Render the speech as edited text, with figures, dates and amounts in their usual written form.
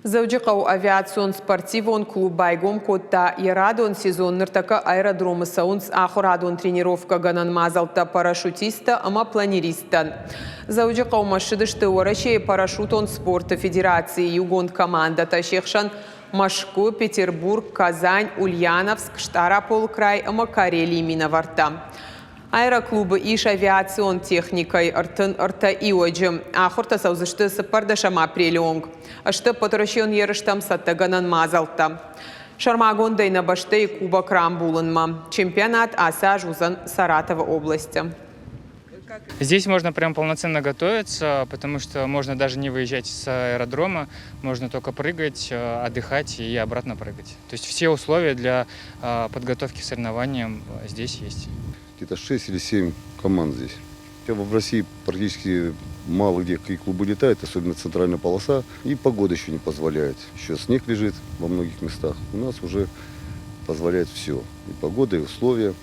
Дзӕуджыхъӕуы авиацион спортивон клуб байгом кодта йӕ радон сезон. Ныртӕккӕ аэродромы цӕуынц ахуырадон тренировкӕгӕнӕн мадзӕлттӕ парашютисттӕ ӕмӕ планеристтӕн. Дзӕуджыхъӕумӕ ссыдысты Уӕрӕсейы парашютон спорты федерацийы иугонд командӕтӕ, се хсӕн Мӕскуы, Петербург, Казань, Ульяновск, Стъараполы край ӕмӕ Карелийы минӕвӕрттӕ. Аэроклубы ис авиацион техникӕйы 33 иуӕджы. Ахуыртӕ цӕудзысты цыппӕрдӕсӕм апрелы онг. Сты ӕппӕтуӕрӕсейон ерыстӕм цӕттӕгӕнӕн мадзӕлттӕ. Сӕрмагондӕй нӕ бӕстӕйы кубок рамбулынмӕ. Чемпионат ацы аз уыдзӕн Саратовы областы. Здесь можно прям полноценно готовиться, потому что можно даже не выезжать с аэродрома, можно только прыгать, отдыхать и обратно прыгать. То есть все условия для подготовки к соревнованиям здесь есть. Где-то 6 или 7 команд здесь. В России практически мало где какие клубы летают, особенно центральная полоса. И погода еще не позволяет. Еще снег лежит во многих местах. У нас уже позволяет все. И погода, и условия.